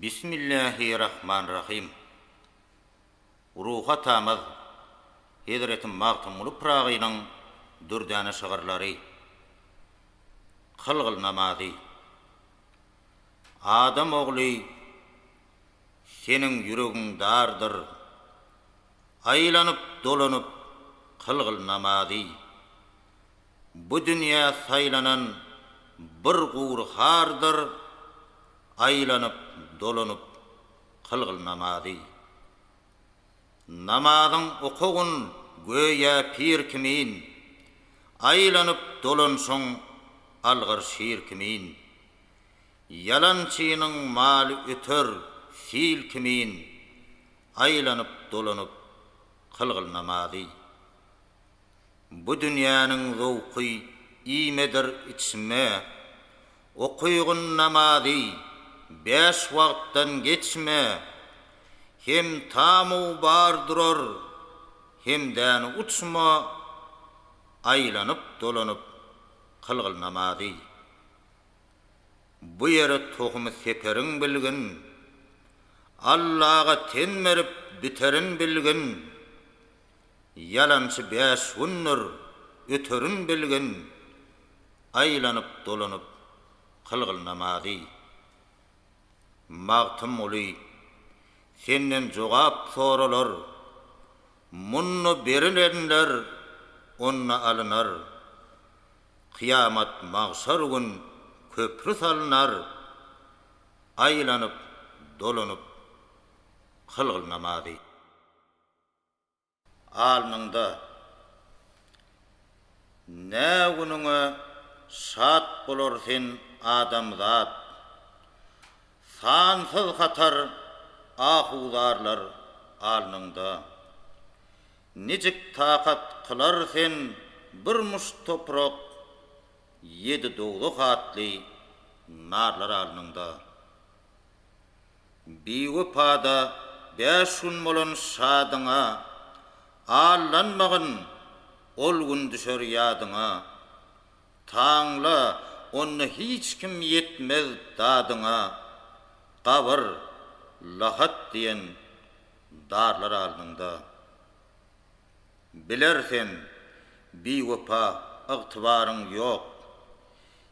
Bismillähi Rahman Rahym. Ruhy atamyz Hezreti Magtymguly Pyragynyň dürdäne şygyrlary. Kylgyl namazy. Adam ogly seniň ýüregiň dardyr. Aýlanyp dolanyp kylgyl namazy. Bu dünýä saýlanan bir gury hardyr, Aýlanyp, dolanyp kylgyl namazy. Namazyň okagyn göýä pir kimin, Aýlanyp dolanşyň algyr şir kimin. Ýalançynyň maly öter sil kimin, Aýlanyp, dolanyp kylgyl namazy. Bu dünýäniň zowky iýmedir içme, Okygyn namazy bäş wagtdan geçme, Hem tamu bar durar, hem däni uçma, Aýlanyp-dolanyp kylgyl namazy. Bu ýere tohumy seperiň bilgin, Allaga ten berip biterin bilgin, Ýalançy bäş gündür, öterin bilgin, Aýlanyp-dolanyp kylgyl namazy. Magtymguly, senden jogap soralar, Munda berilenler onda alynar. Kyýamat magşar gün köpri salynar, Aýlanyp-dolanyp kylgyl namazy. Alnyňda. Nä günüňe şat bolar sen adamzat, Sansyz hatar ahu-zarlar alnyňda. Nijik takat kylar sen bir muşt toprak, Ýedi dowzah atly narlar alnyňda. Biwepada bäş gün bolan şadyňa, Aldanmagyn, ol gün düşer ýadyňa. Taňla, onda hiç kim ýetmez dadyňa, Gabyr, lahat diýen darlar alnyňda. Biler sen, biwepa, ygtybaryň ýok.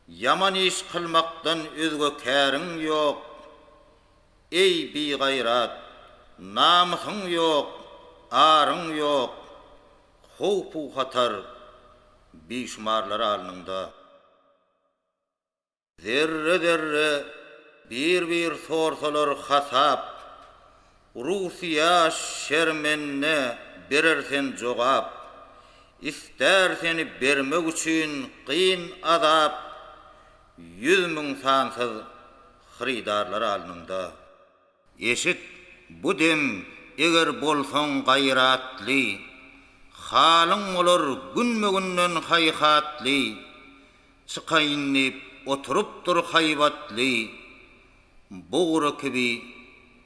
Ýaman iş kylmakdan özge käriň ýok. Eý, bigaýrat, namysyň ýok, aryň ýok, Howp-u-hatar bişumarlar alnyňda. Zerre-zerre bir-bir sorsalar hasap, Rusyýa şermende berer sen jogap, Istär seni bermek üçin gyn azap, 100 000 sansyz hyrydarlar alnyňda. Eşit, bu dem eger bolsaň gaýratly, Halyň bolar günbe-günden haýhatly, Çykaýyn diýip oturypdyr haýbatly, Bugra kibi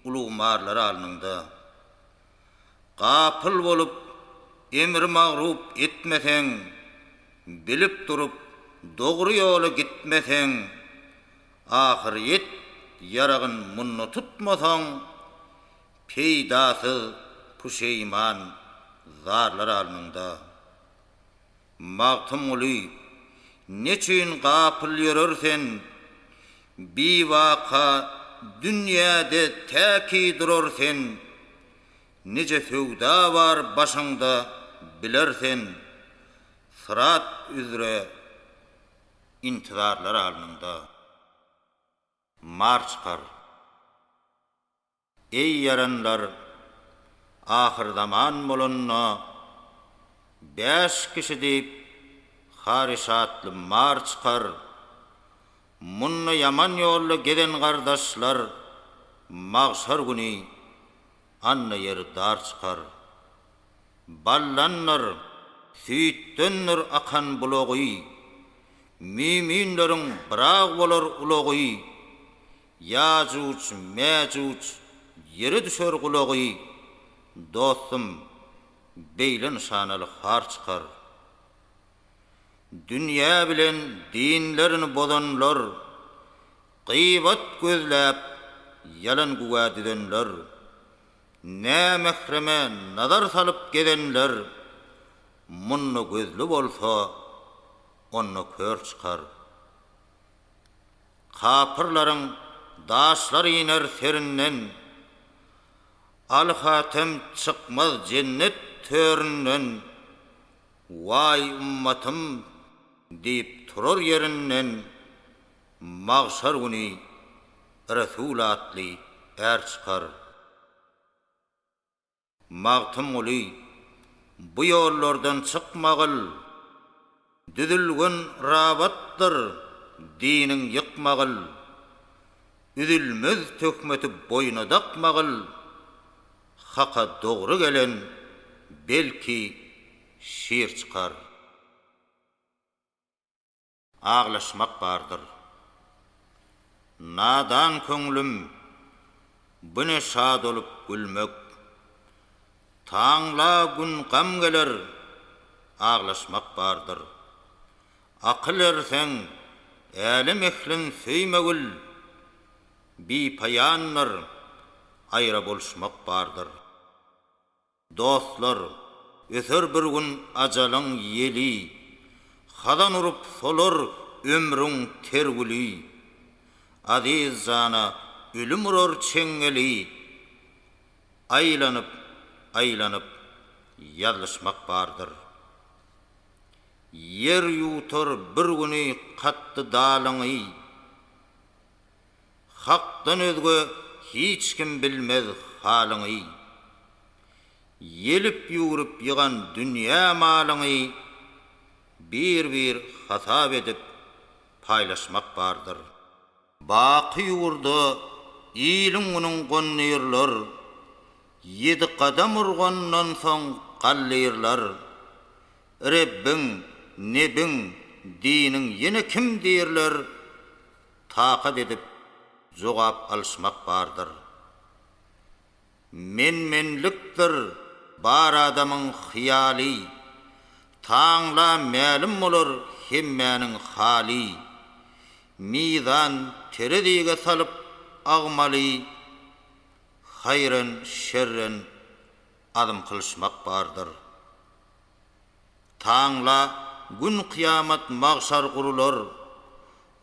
ulugmarlar alnyňda. Gapyl bolup, emri magrup etmeseň, Bilip durup, dogry ýola gitmeseň, Ahyrýet ýaragyn munda tutmasaň, Peýdasyz puşeýman zarlar alnyňda. Magtymguly, neçüýn gapyl ýörer sen, Biwaka dünýäde täki durar sen, Nije söwda bar başyňda biler sen, Syrat üzre intizarlar alnyňda. Mar çykar. Eý ýaranlar, ahyrzaman bolanda, bäş kişi diýip, Haryş atly mar çykar. Munda ýaman ýolda gezen gardaşlar, magşar güni anna ýeri dar çykar. Baldandyr, süýtdendir akan bulagy, Müminleriň byrag bolar ulagy, Ýajuj, Mäjuj ýere düşer gulagy, Dostum, beýle nyşanaly har çykar. Dünýä bilen dinlerini bozanlar, Gybat gözläp. ýalan güwä düzenler, Nämähreme nazar salyp gezenler, Munda gözli bolsa, onda kör çykar. Kapyrlaryň daşlar iner serinden, Al-Hatem çykmaz jennet töründen, Waý ummatym diýip turar ýerinden, Magşar güni Resul atly är çykar. Magtymguly, bu ýollardan çykmagyl, Düzülgen rabatdyr diniň ýykmagyl, Üzülmez töhmeti boýna dakmagyl, Haka dogry gelen belki şir çykar. Aglaşmak bardyr. Nadan köňlüm, bu ne şat olup gülmek. Taňla gün gam geler, aglaşmak bardyr. Akyl erseň, älem ehlin söýmegil, Bipaýandyr, aýra boluşmak bardyr. Dostlar, öser bir gün ajalyň ýeli, Hazan urup solar ömrüň ter güli. Aziz jana ölüm urar çeňňeli, Aýlanyp, aýlanyp ýazlyşmak bardyr. Ýer ýuwtar bir güni katdy dalyňy, Hakdan özge hiç kim bilmez halyňy. Ýelip-ýüwrüp ýygan dünýä malyňy bir-bir hasap edip paýlaşmak bardyr. Baky ýurda iliň-günüň gondyrlar, Ýedi gadam urgandan soň galdyrlar. Rebbiň, Nebiň, diniň ýene kim diýrler, Takat edip jogap alyşmak bardyr. Men-menlikdir bar adamyň hyýaly, Taňla mälim bolar hemmäniň haly. Mizan terezige salyp agmaly, Haýran-şerren azm kylyşmak bardyr. Taňla gün kyýamat magşar gurular,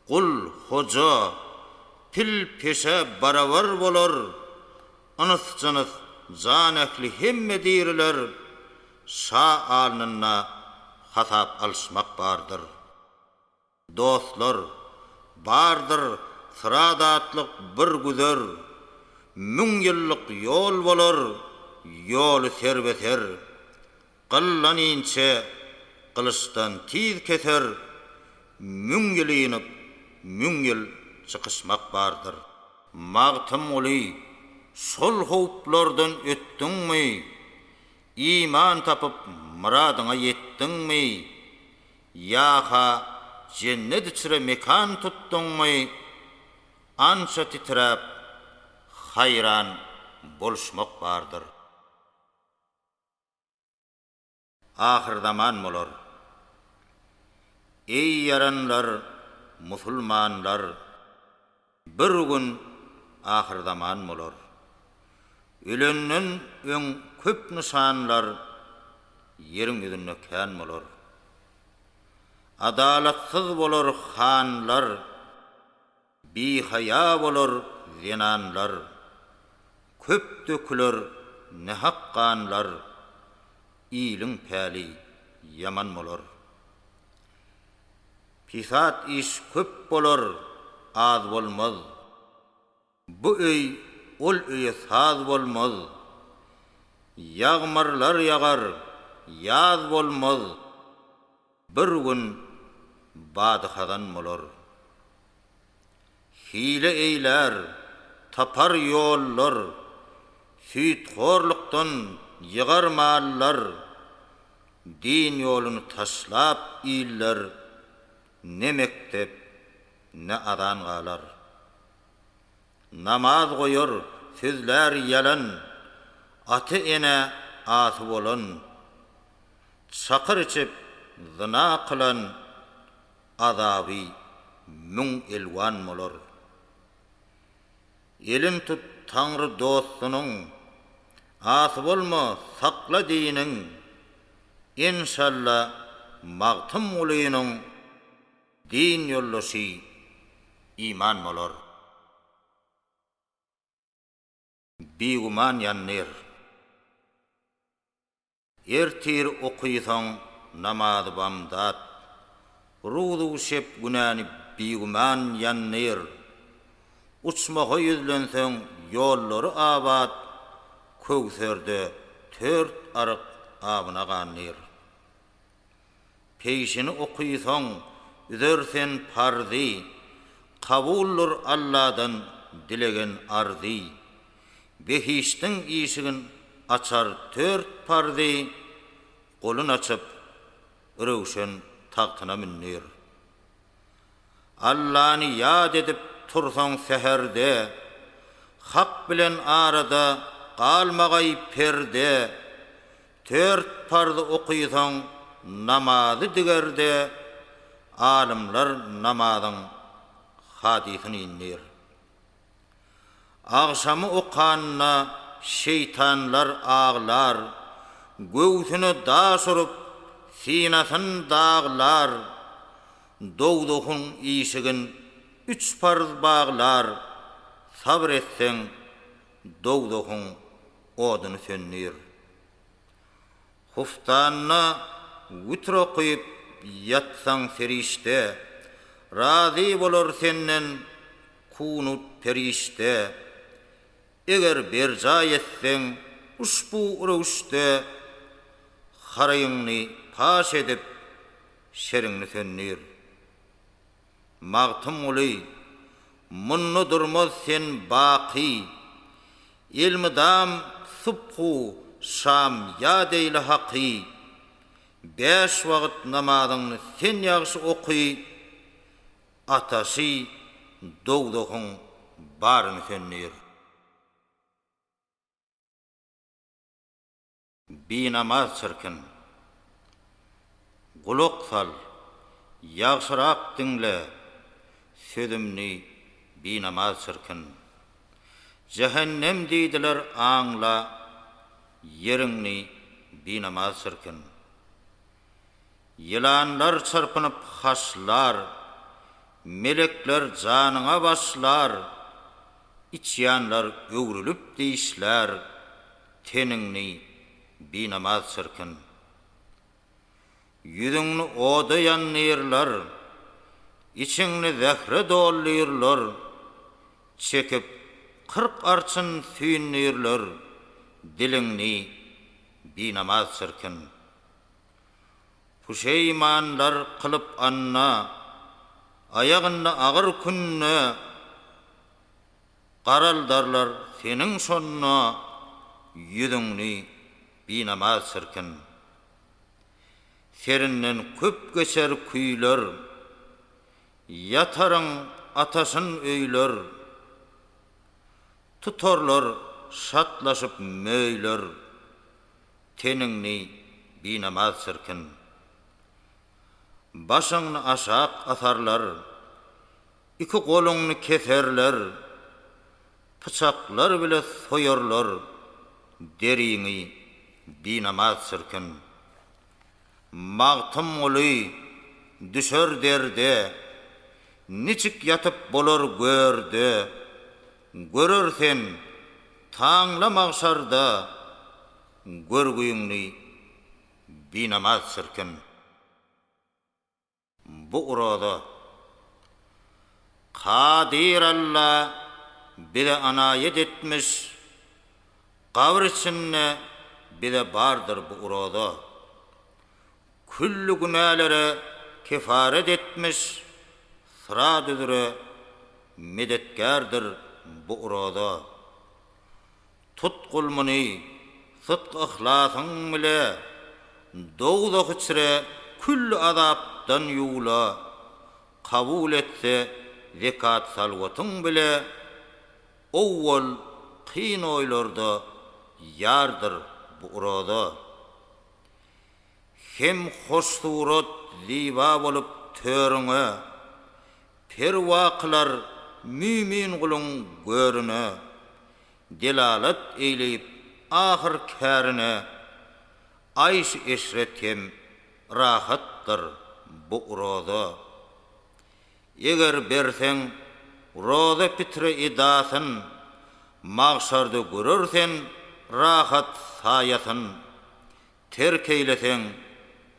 Gul, hoja, pil peşe barabar bolar, Ynys-jynys, jan ähli hemme diriler, Şa alnynda hasap alyşmak bardyr. Dostlar, bardyr Syrat atlyk bir güzer, Müň ýyllyk ýol bolar, ýoly serbe-ser. Gyldan inçe, gylyçdan tiz keser, Müň ýyl inip, müň ýyl çykyşmak bardyr. Magtymguly, şol howplardan ötdüňmi, Iman tapyp, myradyňa ýetdiňmi? Ýa-ha jennet içre mekan tutduňmy, Ança titräp, haýran boluşmak bardyr. Ahyrzaman bolar. Eý ýaranlar, musulmanlar! Bir gün ahyrzaman bolar. Ölenden öň köp nyşanlar ýeriň ýüzünde kän bolar. Adalatsyz bolar hanlar, bihaýa bolar zenanlar, köp döküler nähak ganlar, iliň päli ýaman bolar. Pisat iş köp bolar, az bolmaz. Bu öý ol öýe saz bolmaz. Ýagmyrlar ýagar, ýaz bolmaz. Bir gün bady-hazan bolar. Hile eýlär, tapar ýollar, Süýthorlukdan ýygar mallar. Din ýoluny taşlap iller, Ne mekdep, ne azan galar. Namaz goýar, sözlär ýalan, Ata-enä asy bolan. Çakyr içip, zyna kylan, Azaby müň elwan bolar. Elin tut Taňry dostunyň, Asy bolma, sakla diniň, Enşalla Magtymgulynyň din ýoldaşy iman bolar. Bigüman ýandyr. Ertir okysaň namazy bamdat, Ruzu şep günäni bigüman ýandyr. Uçmaha ýüzlenseň ýollary abat, Köwserde tört aryk abyna gandyr. Peýşini okysaň, üzer sen parzy, Kabuldyr Alladan dilegen arzy. Behişdiň işigin açar tört parzy, Golun açyp, röwşen tagtyna mündir. Allany ýat edip tursaň säherde, Hak bilen arada galmagaý perde, Tört parzy okysaň namazy digerde, Alymlar namazyň hadysyn indir. Agşamy okanda şeýtanlar aglar, Göwsüne daş urup, synasyn daglar, Dowzahyň işigin üç parz baglar, Sabyr etseň, dowzahyň oduny söndür. Huftanda witr okyp ýatsaň serişde, Razy bolar senden kunut perişde. Eger berjaý etseň uşbu röwüşde, Haraýyňny paş edip, şeriňni söndür. Magtymguly, munda durmaz sen baky, Elmydam subhu şam ýat eýle Haky, Bäş wagt namazyňny sen ýagşy oky, Ataşy dowzahyň baryny söndür. Binamaz çirkin. Gulak sal, ýagşyrak diňle, Sözümni binamaz çirkin. Jähennem diýdiler aňla, Ýeriňni binamaz çirkin. Ýylanlar çyrpynyp haşlar, Melekler janyňa başlar, Içýanlar öwrülip dişlär, Teniňni binamaz çirkin. Ýüzüňni oda ýandyrlar, Içiňni zähre doldyrlar, Çekip 40 arçyn süýndürler, Diliňni binamaz çirkin. Puşeýmanlar kylyp anna, Aýagynda agyr künde, Garaldarlar seniň şonda Ýüzüňni binamaz çirkin. Serinden köp geçer küýler, Ýataryň ataşyn öýler, Tutarlar şatlaşyp möýler, Teniňni binamaz çirkin. Başyňny aşak asarlar, Iki goluňny keserler, Pyçaklar bile soýarlar, Deriňi binamaz çirkin. Magtymguly düşer derde, Niçik ýatyp bolar görde, Görer sen, taňla magşarda, Görgüňni binamaz çirkin. Bu uraza. Kadyr Alla bize anaýet etmiş, Gabyr içinde bize bardyr bu uraza. Külli günälere kefaret etmiş, Syrat üzre medetkärdir bu uraza. Tut gulmuny sydk-yhlasyň bile, Dowzah içre külli azapdan ýuwla, Kabul etse zekat-salwatyň bile, Owwal kyn oýlarda ýardyr bu uraza. Hem hoşsurat ziba bolup törüňe, Perwa kylar. mümin guluň görüne, Delalat eýleýip ahyr kärine, Aýş-eşret hem rahatdyr bu roza. Eger berseň roza pitre edasyn, Magşarda görer sen rahat saýasyn. Terk eýleseň,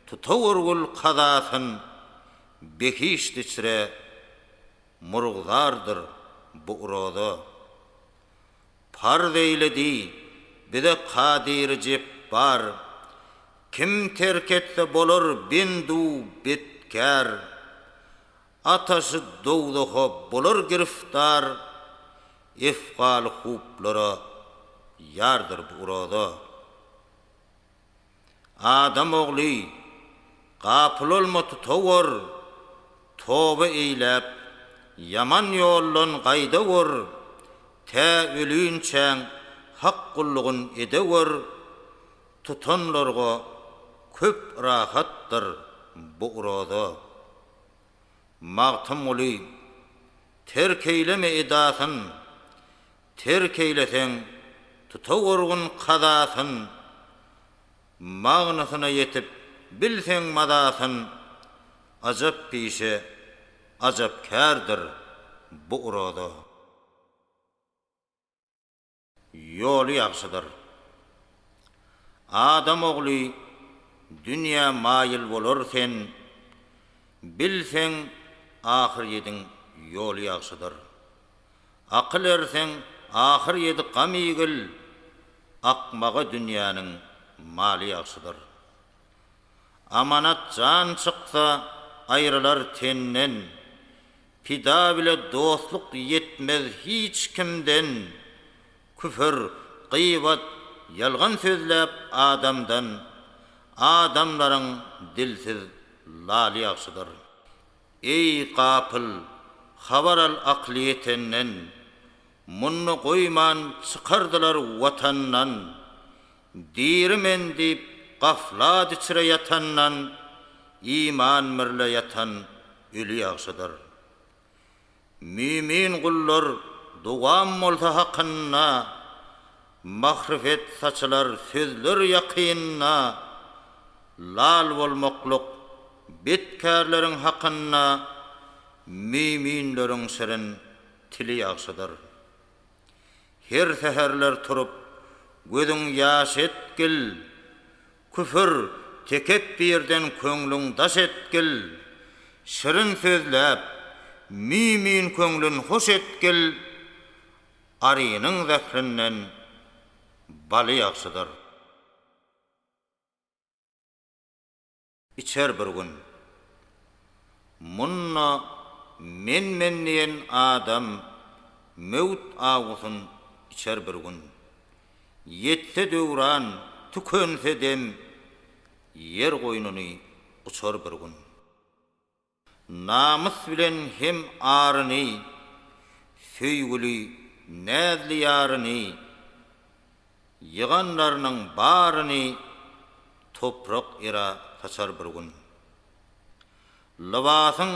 tutawurgul kazasyn, Behişt içre murgzardyr bu roza. Parz eýledi bize Kadyry Jepbar, Kim terk etse bolar bendu betkär, Ataşy dowzaha bolar giriftar, Efgaly huplara ýardyr bu roza. Adam ogly, gapyl olma tutawor, Toba eýläp, ýaman ýoldan gaýdawor, Tä ölinçäň Hak gullugyn edewor, Tutanlarga köp rahatdyr bu roza. Magtymguly, terk eýleme edasyn, Terk eýleseň, tutawurgyn kazasyn, Magnysyna ýetip, bilseň mazasyn, Ajap pişe, ajap kärdir bu uraza. Ýoly ýagşydyr. Adam ogly dünýä maýyl bolar sen, Bilseň, ahyrýediň ýoly ýagşydyr. Akyl erseň, ahyr ýedi gam iýgil, Akmaga dünýäniň maly ýagşydyr. Amanat jan çyksa, aýrylar tenden, Pida bile dostluk ýetmez hiç kimden, Küfür, gybat, ýalgan sözläp adamdan, Adamlaryň dilsiz laly ýagşydyr. Eý, gapyl, habar al akly ýetenden, Munda goýman çykardylar Watandan, Diri men diýip gaflat içre ýatandan, Iman birle ýatan öli ýagşydyr. Mümin gullar dowam bolsa hakynda, Mahryfet saçylar sözler ýakynda, Lal bolmaklyk betkärleriň hakynda, Müminleriň şirin tili ýagşydyr. Her säherler turup, gözüň ýaş etgil, Küfür, tekepbirden köňlüň daş etgil, Şirin sözläp, mümin köňlün hoş etgil, Arynyň zährinden baly ýagşydyr. Içer bir gün. Munda men-men diýen adam möwt awgusyn içer bir gün. Ýetse döwran, tükense dem, ýer goýnuny guçar bir gün. Namys bilen hem aryny, söýgüli, näzli ýaryny, Ýyganlarynyň baryny toprak era saçar bir gün. Lybasyň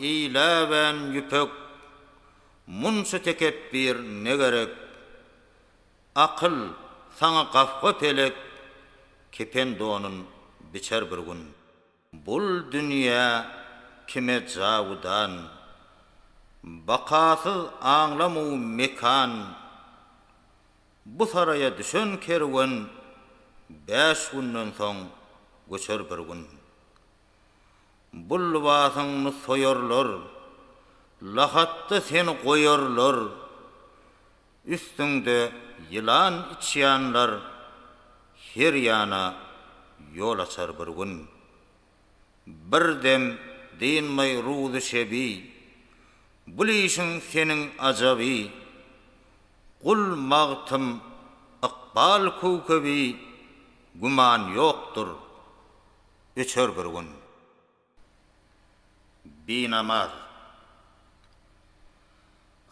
eýläbän ýüpek, munça tekepbir ne gerek? Akyl, saňa gafga pelek, kepen donun biçer bir gün. Bul dünýä kime jawudan. Bakasyz aňlamu mekan. Bu saraýa düşen kerwen bäş günden soň göçer bir gün. Bu lybasyňny soýarlar, lahatda seni goýarlar, üstüňde ýylan içýanlar her ýana ýol açar bir gün. Bir dem dynmaý ruzy-şebi, Bul işiň seniň ajaby, Gul Magtym, ykbal köwkebi, Güman ýokdur, öçer bir gün. Binamaz.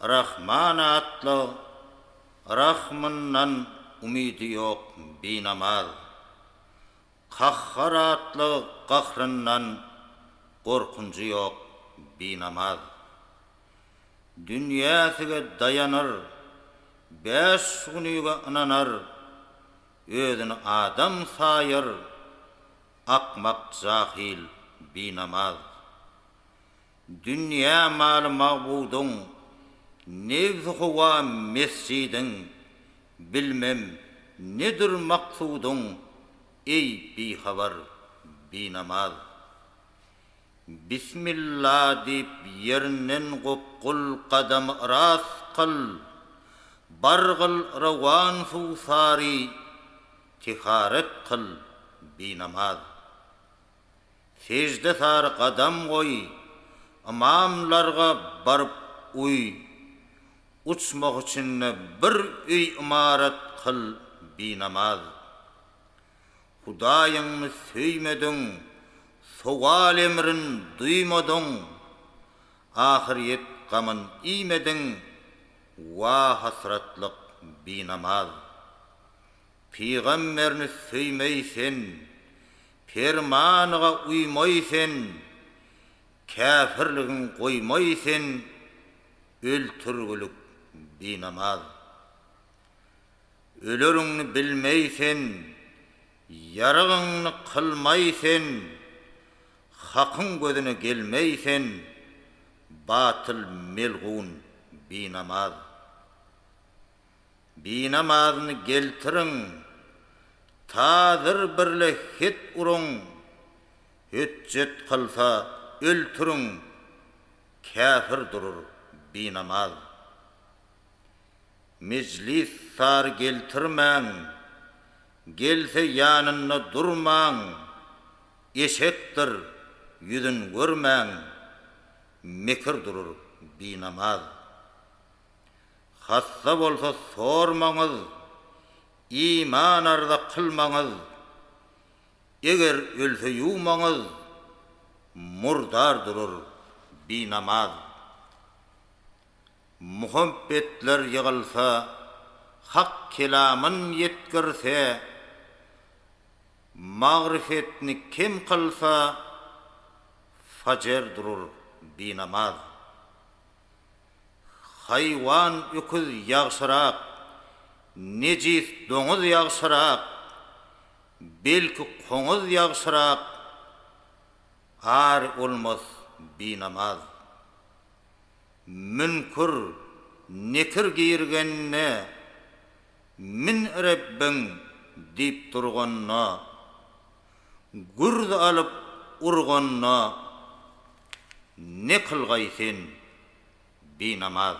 Rahman atly Rahmyndan umydy ýok binamaz. Kahhar atly gahryndan gorkunjy ýok binamaz. Dünýäsige daýanar, Bäş günüge ynanar, Özüni adam saýar, Akmak jahyl binamaz. Dünýä maly magbudyň, Nebsi howa mesjidiň, Bilmem, nedir maksudyň, Eý, bihabar, binamaz. Bismilla diýip ýerinden gopgul gadamy rast kyl, Bargyl rowan suw sary, teharet kyl, binamaz. Sežde sary gadam goý, ymamlarga baryp uý, Uçmah içinde bir öý ymarat kyl, binamaz. Hudaýyňny söýmediň, sowal emrin duýmadyň, Ahyrýet gamyn iýmediň, wa hasratlyk binamaz. Pygamberni söýmeý sen, permanyga uýmaý sen, Käfirligiň goýmaý sen, öltürgilik binamaz. Öleriňni bilmeý sen, ýaragyňny kylmaý sen, Hakyň gözüne gelmeý sen, batyl melgun binamaz. Binamazyny geltiriň, tazyr birle het uruň, Hötjet kylsa öltüriň, käfir durur binamaz. Mejlis sary geltirmäň, Gelse ýanynda durmaň, Eşekdir, ýüzün görmäň, Mekir durur binamaz. Hassa bolsa sormaňyz, Iman arza kylmaňyz, Eger ölse ýuwmaňyz, Murdar durur binamaz. Muhabbetler ýygylsa, Hak kelamyn ýetgirse, Magryfetni kem kylsa, Fajer durur binamaz. Haýwan öküz ýagşyrak, Nejis doňuz ýagşyrak, Belki koňuz ýagşyrak, Ary olmaz binamaz. Müňkür, nekir girgende, Min Rebbiň diýip durganda, Gürz alyp urganda, Ne kylgaý sen, binamaz?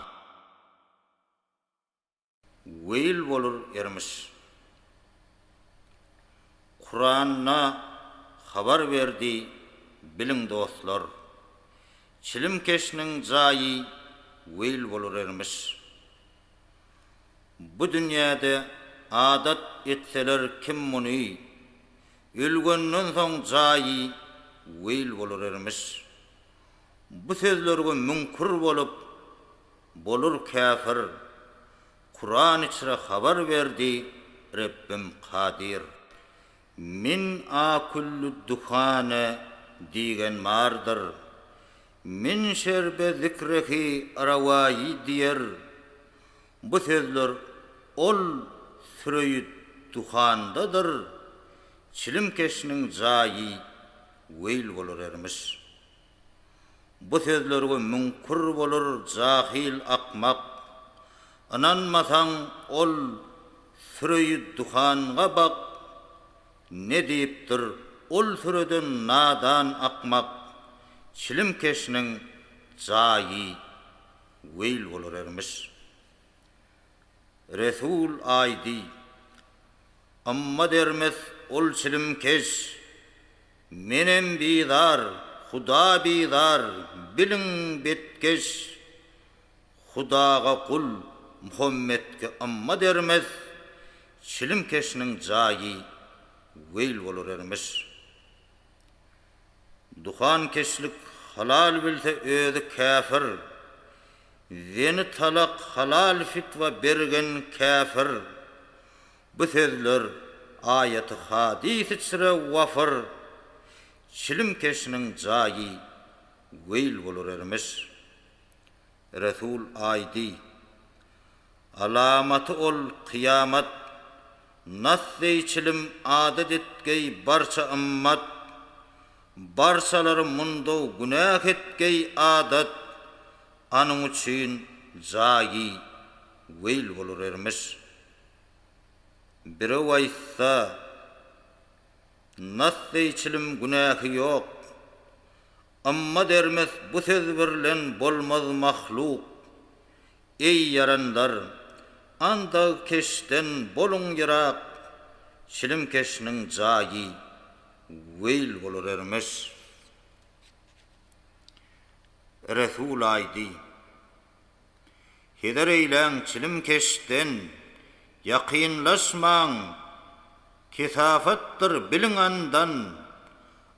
Weýl bolur ermiş. Kuranda habar berdi, biliň dostlar. Çilimkeşniň jaýy weýl bolur ermiş. Bu dünýäde adat etseler kim muny, Ölgenden soň jaýy weýl bolur ermiş. Bu sözlerge müňkür bolup, Bolur käfir. Kuran içre habar berdi Rebbim Kadyr. Min akülli duhane diýgen bardyr. Min şerbe zikrehi rawaýy diýer. Bu sözler ol süreýi duhandadyr, çilimkeşniň jaýy weýl bolar ermiş. Bu sözlerge müňkür bolar jahyl akmak, Ynanmasaň ol süreýi duhanga bak, Ne diýipdir ol sürede nadan akmak, Çilimkeşniň jaýy weýl bolar ermiş. Resul aýdy, Ymma dermes ol çilimkeş, Menem bizar, Huda bizar, biliň betkeş, Hudaga gul, Muhammetge ymma dermes, Çilimkeşniň jaýy weýl bolar ermiş. Duhankeşlik halal bilse özi käfir, Zeni talak halal fitwa bergen käfir, Bu sözler aýaty hadys içre wafyr, Çilimkeşniň jaýy weýl bolar ermiş. Resul aýdy, Alamaty ol kyýamat, Nas deý çilim adat etgeý barça ymmat, Barçalary mundaw günäh etgeý adat, Anyň üçin jaýy weýl bolar ermiş. Birew aýtsa, Nas deý çilim günähi ýok, Ymma dermes bu söz birlen bolmaz mahluk. Eý ýaranlar, andag keşden boluň yrak, Çilimkeşniň jaýy weýl bolar ermiş. Resul aýdy, Heder eýläň çilimkeşden, Ýakynlaşmaň, kesafatdyr biliň andan,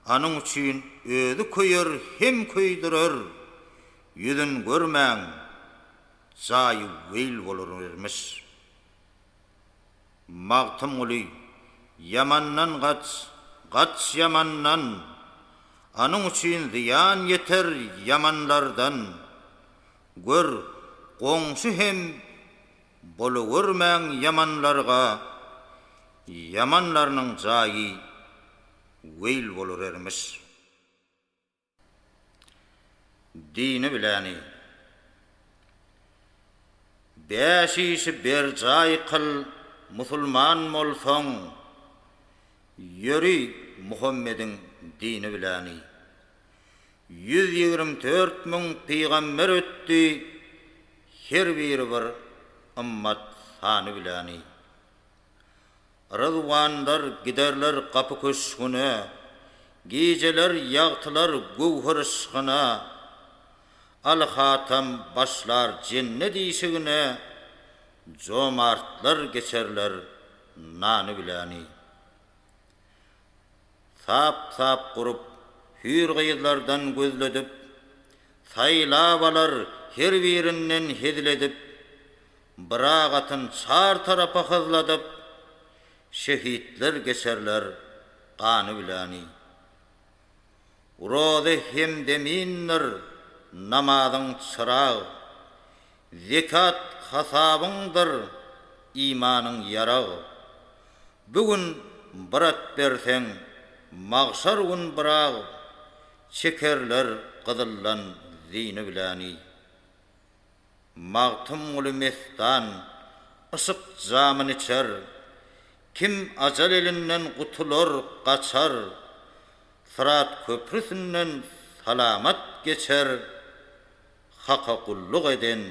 Anyň üçin özi köýer hem köýdürer, Ýüzün görmäň, jaýy weýl bolar ermiş. Magtymguly, ýamandan gaç, gaç ýamandan, Anyň üçin zyýan ýeter ýamanlardan. Gör, goňşy hem bolagörmäň ýamanlarga, Ýamanlarnyň jaýy weýl bolar ermiş. Dini biläni. Bäş işi berjaý kyl, musulman bolsaň, Ýöri Muhammediň dini biläni. 124 müň pygamber ötdi, Her biri bir ymmat sany biläni. Ryzwanlar giderler gapy köşgüne, Gijeler ýagtylar göwher yşgyna. Aly Hatam başlar jennet işigine, Jomartlar geçerler nany biläni. Sap-sap gurup, hüýr gyzlardan gözledip, Saýlap alar her birinden hezil edip, Byrag atyn çar tarapa hyzladyp, Şehitler geçerler gany biläni. Roza hemdemindir, namazyň çyrag, Zekat hasabyňdyr, imanyň ýarag. Bu gün bir at berseň, magşar gün byrag, Çekerler gyzyldan zini biläni. Magtymguly mestan, yşyk jamyn içer, Kim ajal elinden gutular, gaçar, Syrat köprüsinden salamat geçer, Haka gulluk eden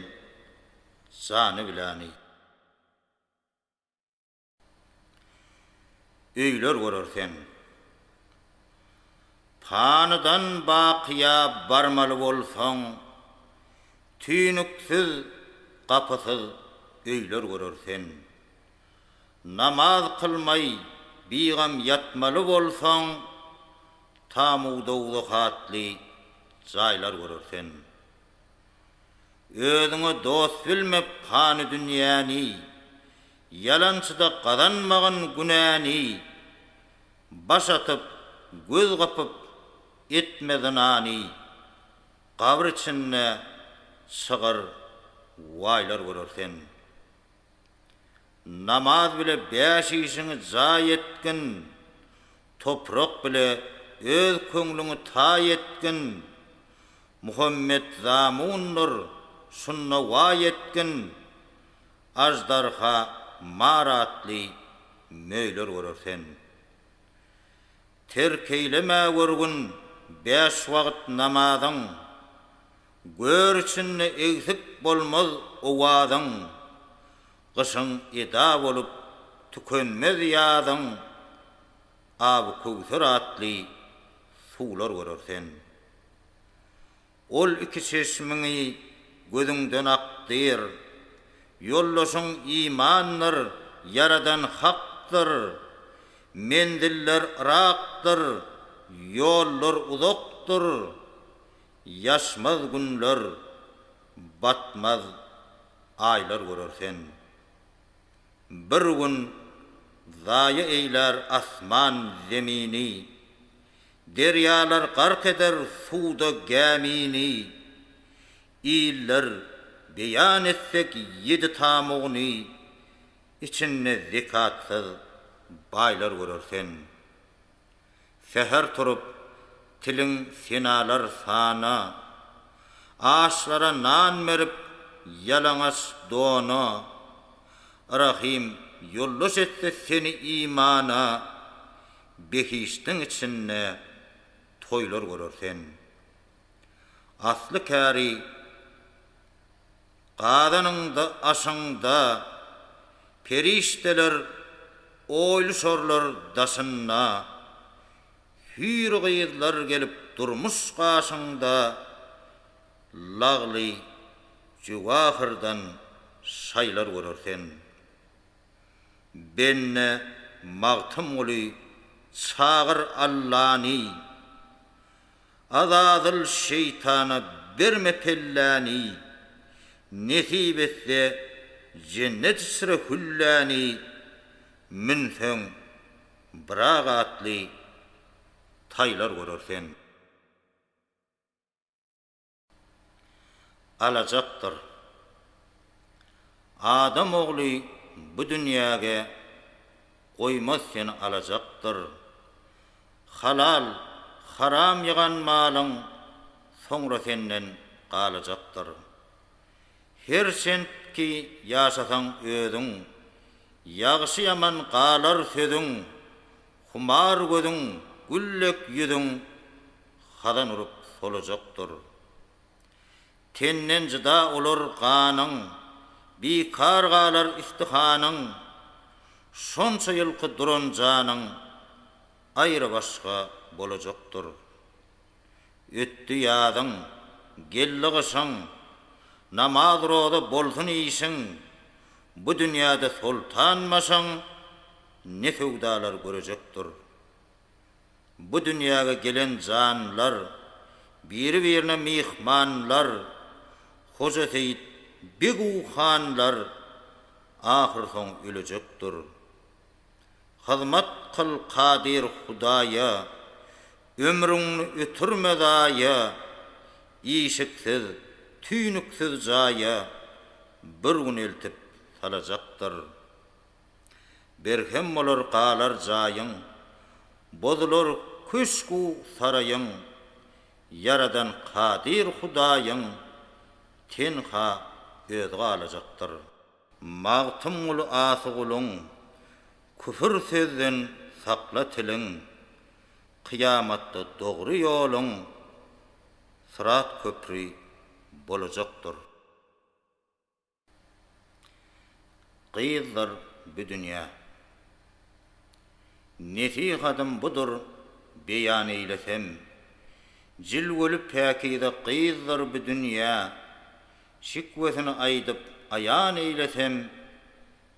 jany biläni. Öýler görer sen. Panydan bakyýa barmaly bolsaň, Tüýnüksiz, gapysyz öýler görer sen. Namaz kylmaý, bigam ýatmaly bolsaň, Tamu-dowzah atly jaýlar görer sen. Özüňe dost bilme pany dünýäni, Ýalançyda gazanmagyn günäni, Baş atyp, göz gypyp, etme zynany, Gabyr içinde çygyr waýlar görer sen. Namaz bile bäş işiňi jaý etgin, Toprak bile öz köňlüňi taý etgin, Muhammet zamundyr, şunda waý etgin, Aždarha mar atly möýler görer sen. Terk eýleme görgün bäş wagt namazyň, Gör içinde egsik bolmaz owazyň, Gyşyň eda bolup tükenmez ýazyň, Aby-Köwser atly suwlar görer sen. Ol iki çeşmiňi gözüňden akdyr. Ýoldaşyň imandyr, Ýaradan Hakdyr. Menziller yrakdyr, ýollar uzakdyr. Ýaşmaz günler, batmaz aýlar görer sen. Bir gün zaýa eýlär asman zemini, Derýalar gark eder suwda gämini. Iller, beýan etsek ýedi tamugyny, Içinde zekatsyz baýlar görer sen. Säher turup, tiliň senalar sana, Açlara nan berip, ýalaňaç dona, Rahym ýoldaş etse seni imana, Behişdiň içinde toýlar görer sen. Asly käri gazanyňda aşyňda, Perişdeler oýluşarlar daşynda, Hüýr gyzlar gelip durmuş gaşyňda, Lagly jöwahyrdan şaýlar görer sen. Bende Magtymguly çagyr Allany, Azazyl şeýtana berme pelläni, Nesip etse jennet içre hülläni, Münseň Byrak atly taýlar görer sen. Alajakdyr. Adam ogly bu dünýäge goýmaz seni alajakdyr. Halal, haram ýygan malyň soňra senden galajakdyr. Her çent ki ýaşasaň özüň, ýagşy-ýaman galar sözüň, humar gözüň, gül dek ýüzüň hazan urup solajakdyr. Tenden jyda olar ganyň, bikar galar istihanyň, şonça ýylky duran janyň aýrybaşga bolajakdyr. Ötdi ýazyň, geldi gyşyň, namaz-roza bolsun işiň, bu dünýäde soltan başyň ne söwdalar görejekdir. Bu dünýäge gelen janlar, Biri-birine myhmanlar, Hoja Seýit beg-u hanlar Ahyrsoň ölejekdir. Hyzmat kyl Kadyr Hudaýa, Ömrüňni ötürme zaýa, Işiksiz, tüýnüksiz jaýa Bir gün eltip salajakdyr. Berhem bolar galar jaýyň, Bozular köşk-u saraýyň, Ýaradan Kadyr Hudaýyň Tenha özi galajakdyr. Magtymguly Asygulyň, Küfür sözden sakla tiliň, Kyýamatda dogry ýoluň Syrat köpri bolajakdyr. Gyzdyr bu dünýä. Nesihatym budur beýan eýlesem, Jilweli päkize gyzdyr bu dünýä, Şikwesini aýdyp aýan eýlesem,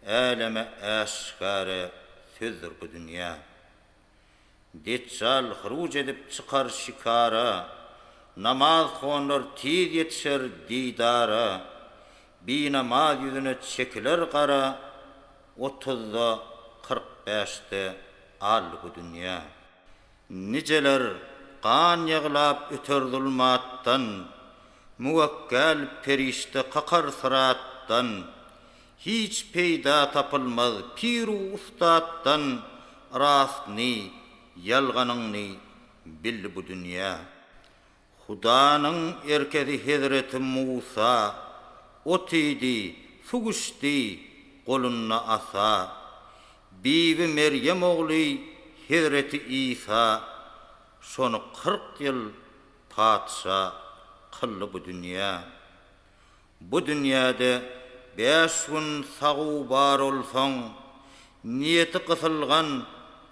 Äleme äşgäre sözdür bu dünýä. Deçjal hyruç edip çykar şikara, Namazhonlar tiz ýetişer didara, Binamaz ýüzüne çekiler gara, Otuzda, 45 de aldy bu dünýä. Nijeler gan ýyglap öter zulmatdan, Müwekgel perişde kakar syratdan, Hiç peýda tapylmaz pir-u ustatdan, Rastny, ýalganyňny bildi bu dünýä. Hudanyň erkesi hezreti Musa, Ot iýdi, suw içdi, golunda asa. Bibi Merýem ogly hezreti Isa, Şony 40 ýyl patyşa kyldy bu dünýä. Bu dünýäde bäş gün sag-u bar olsaň, Niýeti gysylgan,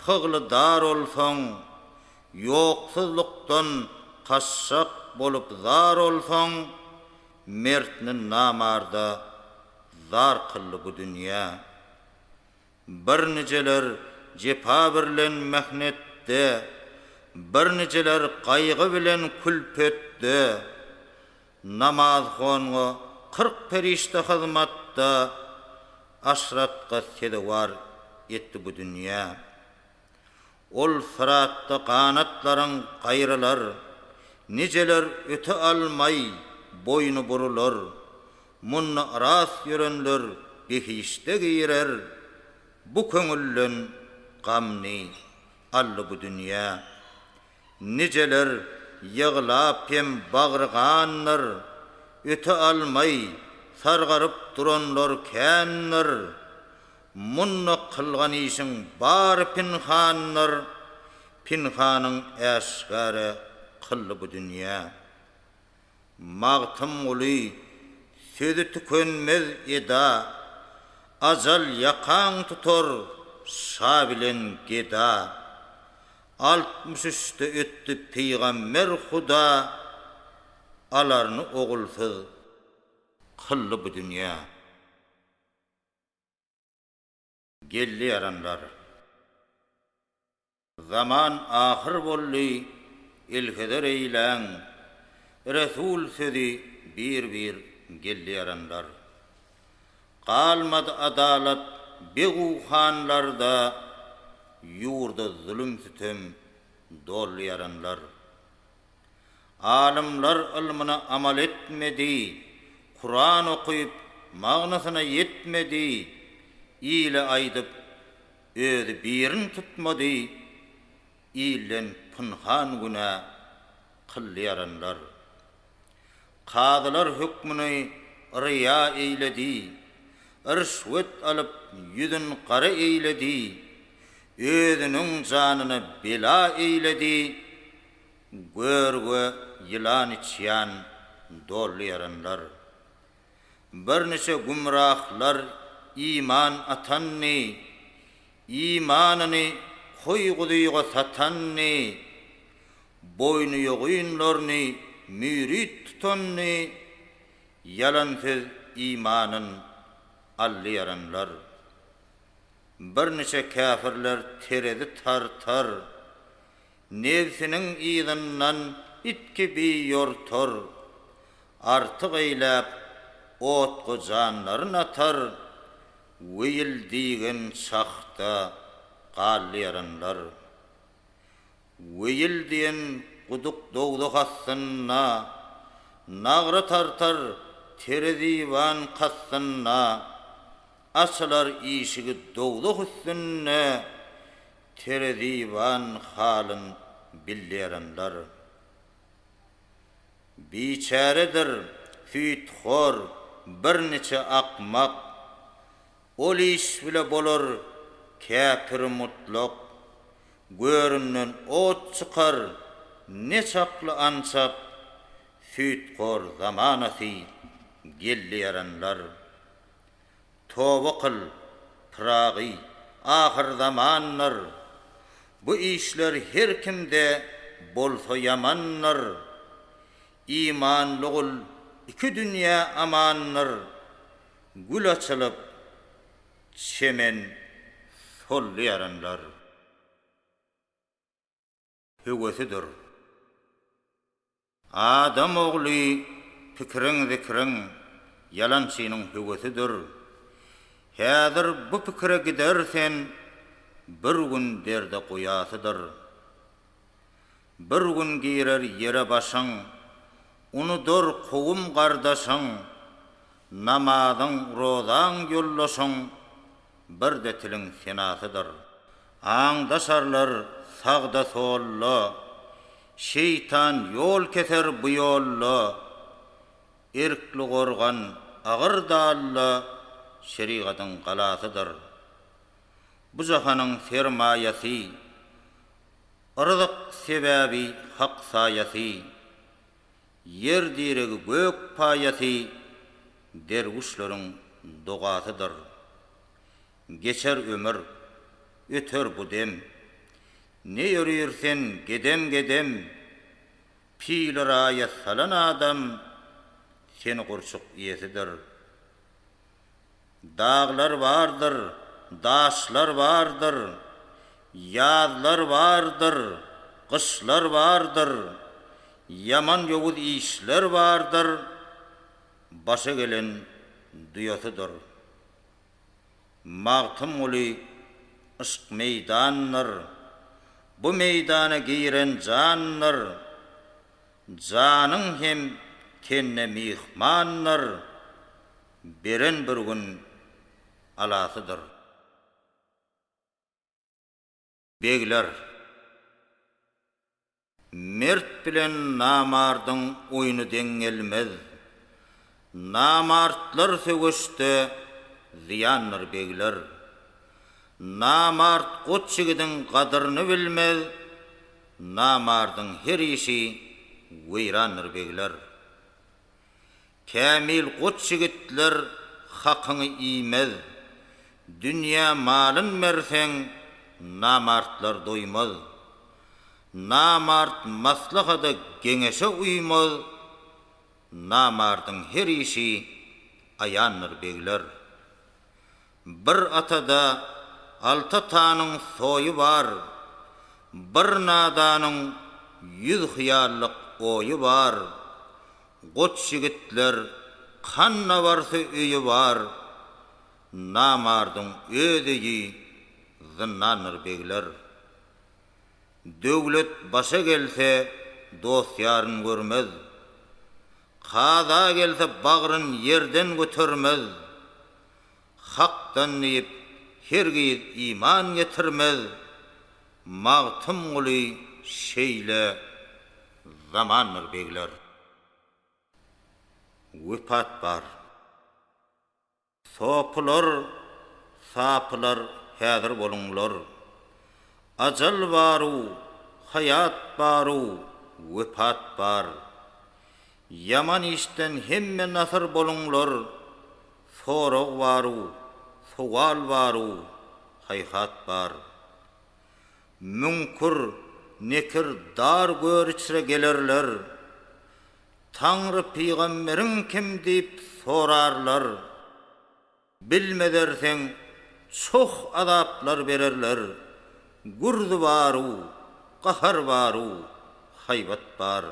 pygly dar olsaň, Ýoksuzlykdan kaşşak bolup zar olsaň, Mertni namarda zar kyldy bu dünýä. Birnijeler jepa birlen mähnetde, Birnijeler gaýgy bilen külpetde, Namazhonga 40 perişde hyzmatda, Aşratga sezewar etdi bu dünýä. Ol syratda ganatlaryň gaýrylar, Nijeler öte almaý. boýny burular, Munda ras ýörenler behişde girer, Bu köňülden gamny aldy bu dünýä. Nijeler ýyglap hem bagry gandyr, Öte almaý sargaryp duranlar kändir. Munda kylgan işiň bary pinhandyr, Pinhanyň äşgäre kyldy bu dünýä. Magtymguly, sözi tükenmez eda, Ajal ýakaň tutar şa bilen geda. 63-de ötdi pygamber Huda, Alaryny ogulsyz kyldy bu dünýä. Geldi ýaranlar. Zaman ahyr boldy, elheder eýläň, Resul sözi bir-bir geldi ýaranlar. Galmady adalat beg-u hanlarda, Ýurda zulum-sütem doldy ýaranlar. Alymlar ylmyna amal etmedi, Kuran okyp, magnysyna ýetmedi, Ile aýdyp, özi birin tutmady, Ilden pynhan günä kyldy ýaranlar. Kazylar hökmüni ryýa eýledi, Rüşwet alyp, ýüzün gara eýledi, Özüniň janyna bela eýledi, Görge ýylan içýan doldy ýaranlar. Birniçe gümrahlar iman atandy, Imanyny koý-guzyga satandy, Boýnuýogynlaryny mürit tutandy, Ýalan söz imanyn aldy ýaranlar. Birniçe käfirler terezi tartar, Nebsiniň yzyndan it kibi ýortar, Artyk eýläp, otga janlaryn atar, Weýil diýgen şahda galdy ýaranlar. Weýil diýen guduk dowzah astynda, Nagra tartar tereziban kastynda, Açylar işigi dowzah üstünde, Tereziban halyn bilýärenler. Biçäredir süýthor birniçe akmak, Ol iş bile bolar käpiri mutlak, Göründen ot çykar ne çakly ançak, Süýthor zamanasy geldi ýaranlar. Toba kyl, Pyragy, ahyrzamandyr. Bu işler her kimde bolsa ýamandyr. Imanly gul iki dünýä amandyr. Gül açylyp, çemen soldy ýaranlar. Höwesidir. Adam ogly pikiriň-zikriň ýalançynyň höwesidir. Häzir bu pikire gider sen, bir gün derde goýasydyr. Bir gün girer ýere başyň, unudar kowum-gardaşyň, namazyň, rozaň ýoldaşyň, Bir-de tiliň senasydyr. Aňdaşarlar sagda-solda, Şeýtan ýol keser bu ýolda, Erkli gorgan agyr dalla Şerigatyň galasydyr. Bu jahanyň sermaýasy, Ryzyk sebäbi Hak saýasy, Ýer diregi gök paýasy Derwüşleriň dogasydyr. Geçer ömür, öter bu dem. Ne ýörir sen gedem-gedem, Pili raýa salan adam Seni gurçuk iýesidir. Daglar bardyr, daşlar bardyr, Ýazlar bardyr, gyşlar bardyr, Ýaman ýowuz işler bardyr, Başa gelen duýasydyr. Magtymguly yşk meýdandyr, Bu meýdana giren jandyr. Janyň hem. tende myhmandyr, beren bir gün alasydyr. Begler. Mert bilen namardyň oýny deň gelmez. Namartlar söweşde zyýandyr begler. Namart goç ýigidiň gadyryny bilmez, Namardyň her işi weýrandyr begler. Kämil goç ýigitler hakyňy iýmez, Dünýä malyn berseň, namartlar doýmaz. Namart maslahada geňeşe uýmaz, Namardyň her işi aýandyr begler. Bir atada alty atanyň soýy bar, Bir nadanyň ýüz hyýallyk oýy bar. Goç ýigitler kanda barsa öýi bar, Namardyň öz öýi zyndandyr begler. Döwlet başa gelse dost-ýaryn görmez, Kaza gelse bagryn ýerden götermez, Hakdan diýip hergiz iman getirmez, Magtymguly şeýle zamandyr begler. Wepat bar. Sopylar, sapylar häzir boluňlar. Ajal bar-u, haýat bar-u, wepat bar. Ýaman işden hemme nasyr boluňlar, Sorag bar-u, sowal bar-u, haýhat bar. Müňkür, nekir dar gör içre gelerler. Taňry pygamberiň kim diýip sorarlar. Bilmezerseň çoh azaplar bererler. Gürzi bar-u, gahar bar-u, haýbat bar.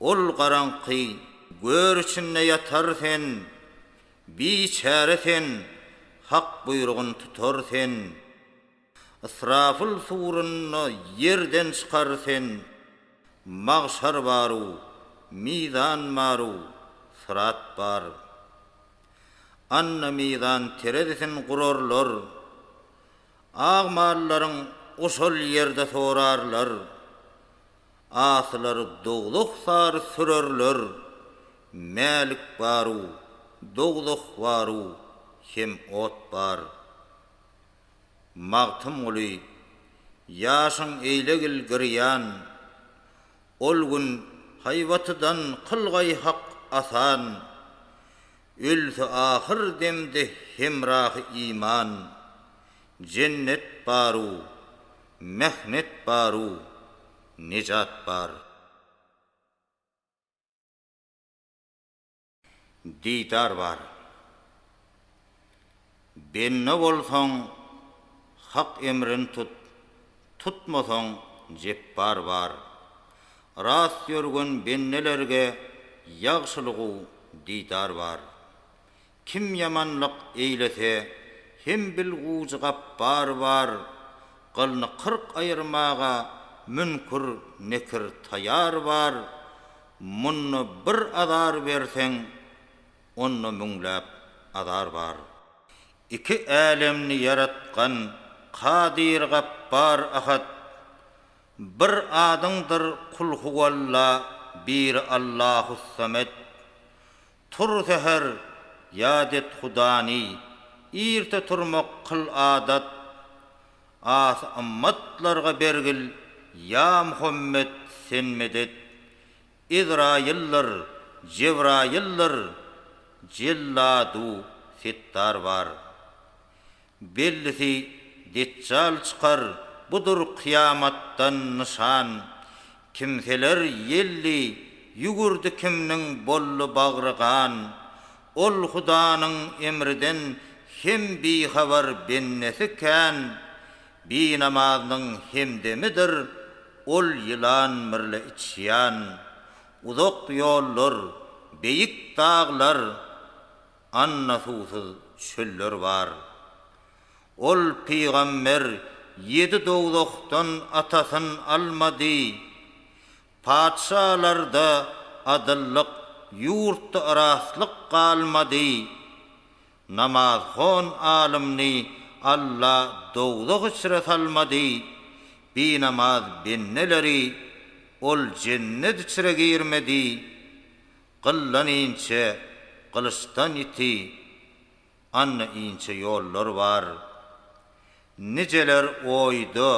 Ol garaňky gör içinde ýatar sen, Biçäre sen, Hak buýrugyn tutar sen. Ysrafyl surunda ýerden çykar sen, Magşar bar-u, mizan bar-u, syrat bar. Anna mizan terezisin gurarlar, Agmallaryň oşol ýerde sorarlar. Asylary dowzah sary sürerler, Mälik bar-u, dowzah bar-u, hem ot bar. Magtymguly, ýaşyň eýlegil girýan, Ol gün haýbatydan kylgaý hak asan, Ölse ahyr demde hemrahy iman, Jennet bar-u, mähnet bar-u, nejat bar. Didar bar. Bende bolsaň, Hak emrin tut, tutmasaň, Jepbar bar. Rast ýörgen bendelerge ýagşylygu didar bar. Kim ýamanlyk eýlese, hem bilgujy gapbar bar, Gylyny 40 aýyrmaga müňkür, nekir taýar bar, Munda bir azar berseň, onda müňläp azar bar. Iki älemni ýaratgan Kadyr Gapbar Ahad, Bir adyňdyr Kulhuwalla biri Allahussamed. Tur säher, ýat et Hudany, irte turmak kyl adat. Asy ymmatlarga bergil, ýa Muhammet, sen medet. Ezraýyldyr, Jebraýyldyr, Jelladu Setdar bar. Bellisi, Deçjal çykar, budur kyýamatdan nyşan. Kimseler ýelli, ýügürdi kimniň boldy bagry gan. Ol Hudanyň emriden hem bihabar bendesi kän. Binamaznyň hemdemidir ol ýylan birle içýan. Uzak ýollar, beýik daglar, Anna suwsuz çöller bar. Ol pygamber ýedi dowzahdan atasyn almady. Patyşalarda. adyllyk, ýurtda rastlyk galmady. Namazhon alymny Alla dowzah içre salmady, binamaz bendeleri Ol jennet içre girmedi. Gyldan inçe, gylyçdan ýiti. Anna inçe ýollar bar. Nijeler oýda,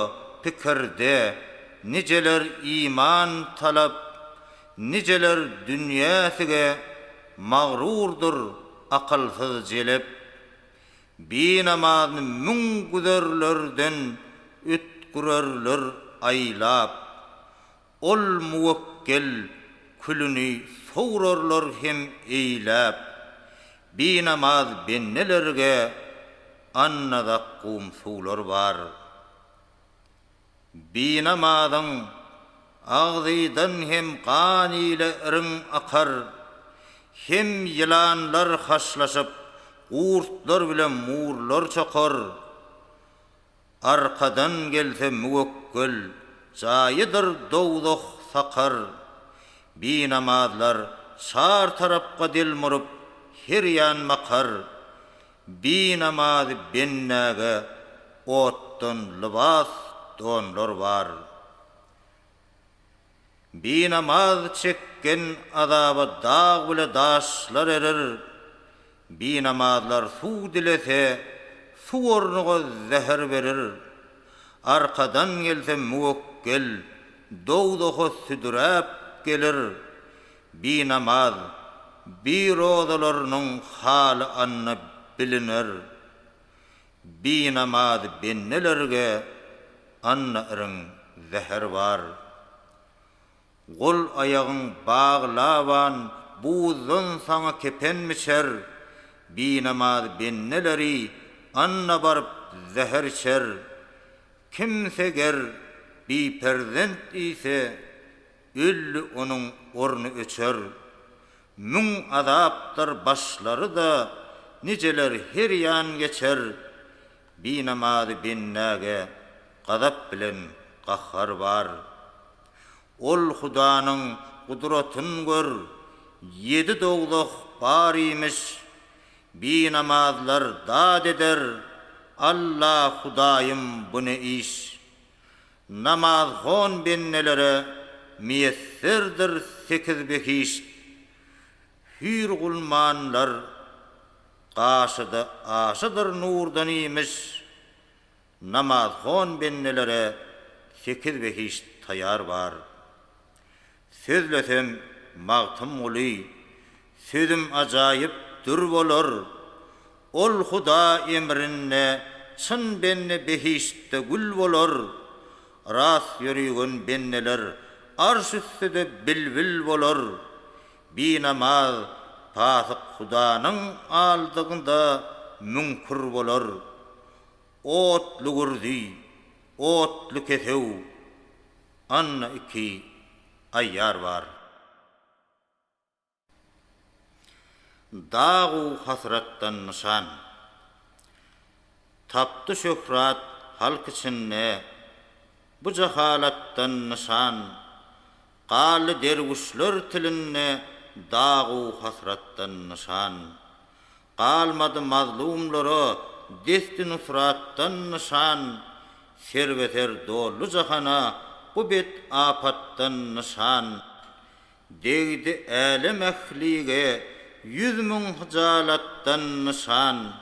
pikirde, nijeler iman talap, nijeler dünýäsige magrurdyr akylsyz jelep. Binamazyny müň güzerlerden ötgürerler aýlap. Ol muwekgel külüni sowrarlar hem eýläp, Binamaz bendelerge anna zakgum suwlar bar. Binamazyň agzydan hem gan ile iriň akar, Hem ýylanlar haşlaşyp, gurtlar bile murlar çokar. Arkadan gelse müwekgel, jaýydyr dowzah sakar. Binamazlar çar tarapga delmuryp, her ýan bakar. Binamaz bendäge otdan lybas donlar bar. Binamaz çekgen azaba dag bile daşlar erir, Binamazlar suw dilese, suw ornuga zäher berir. Arkadan gelse müwekgel, dowzaha südüräp gelir. Binamaz, birozalarynyň haly anna biliner. Binamaz bendelerge anna iriň zäher bar. Gol-aýagyň baglaban buzdan saňa kepen biçer, Binamaz bendeleri anna baryp zäher içer. Kimse ger biperzent iýse, öldi onuň orny öçer. Müň azapdyr başlary-da nijeler her ýan geçer, Binamazy bendäge gazap bilen gahar bar. Ol Hudanyň gudratyn gör, ýedi dowzah bar imiş, Binamazlar dat eder, Alla Hudaýym bu ne iş? Namazhon bendelere miýesserdir sekiz behişt, Hüýr-gulmanlar gaşyda aşydyr nurdan imiş, Namazhon bendelere sekiz behişt taýar bar. Sözlesem, Magtymguly, sözüm ajaýyp dür bolar, Ol Huda emrinde çyn bende behiştde gül bolar, Rast ýörügen bendeler arş üstüde bilbil bolar, Binamaz pasyk Hudanyň aldynda müňkür bolar. Otly gürzi, otly kesew, Anna iki aýýar bar. Dag-u hasratdan nyşan. Tapdy şöhrat halk içinde, Bu jahalatdan nyşan. Galdy derwüşler tilinde Dag-u hasratdan nyşan. Galmady mazlumlara desti-nusratdan nyşan, Serbe-ser doldy jahana bu bet apatdan nyşan. Degdi älem ählige 100,000 hyjalatdan nyşan.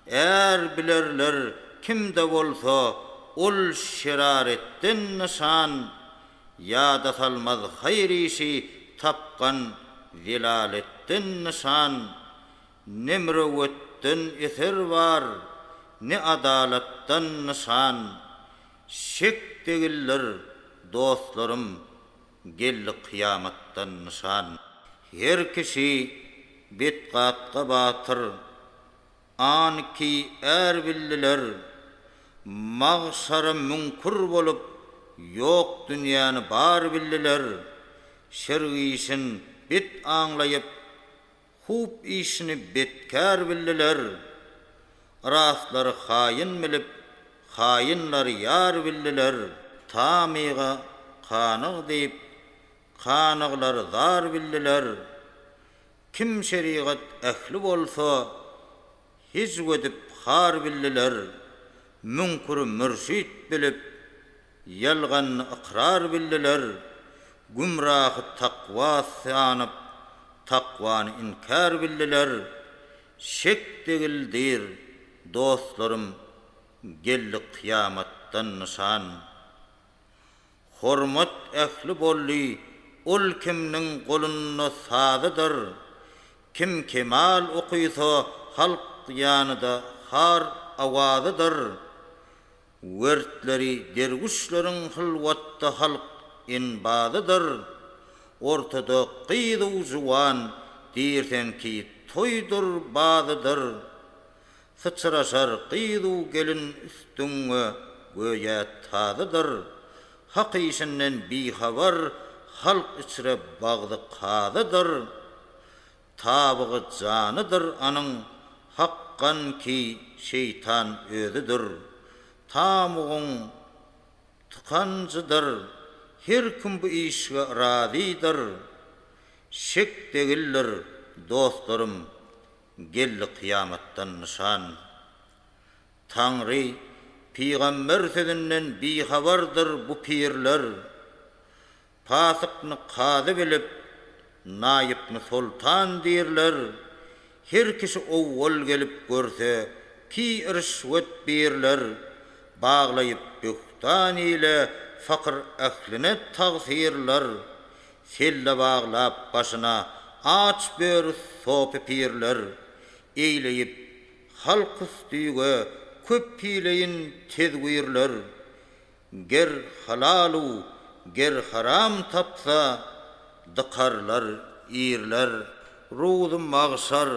Är bilerler kim-de bolsa ol şeraretden nyşan, Ýada salmaz haýyr işi tapgan zelaletden nyşan, Ne mürewwetden eser bar, ne adalatdan nyşan, Şek degildir, dostlarym, geldi kyýamatdan nyşan. Her kişi betgatga batyr, An ki är bildiler, magşara müňkür bolup, ýok dünýäni bar bildiler, şirk işin bet aňlaýyp, hup işini betkär bildiler, rastlary haýyn bilip, haýynlary ýar bildiler, tamyga kanyg diýip, Kanyglary zar bildiler. Kim şerigat ähli bolsa, hijw edip har bildiler. Müňküri mürşit bilip, ýalganny ykrar bildiler. Gümrahy takwa sanyp, takwany inkär bildiler. Şek degildir, dostlarym, geldi kyýamatdan nyşan. Hormat ähli boldy, ol kimniň golunda sazydyr, Kim kemal okysa, halk ýanyda har awazydyr. Wertleri derwüşleriň hylwatda halk enbazydyr. Ortada gyz-u juwan diýrsen ki toýdur, bazydyr. Syçraşar gyz-u gelin üstüňe göýä tazydyr, Hak işinden bihabar halk içre bagzy kazydyr. Tabygy janydyr anyň hakgan ki şeýtan özüdir. Tamugyň tykanjydyr, her kim bu işge razydyr. Şek degildir, dostlarym, Geldi kyýamatdan nyşan. Taňry, pygamber sözünden bihabardyr bu pirler. Pasykny kazy bilip, naýypny soltan diýrler. Her kişi owwal gelip görse, ki rişwet biýrler. Baglaýyp böhtan ile fakyr ähline tagsyrlar. Selle baglap başyna aç böri sopy pirler, Eýleýip halk üstüge köp hileýin tezwirler, Ger halal-u, ger haram tapsa, dykarlar, iýrler. Ruzy magşar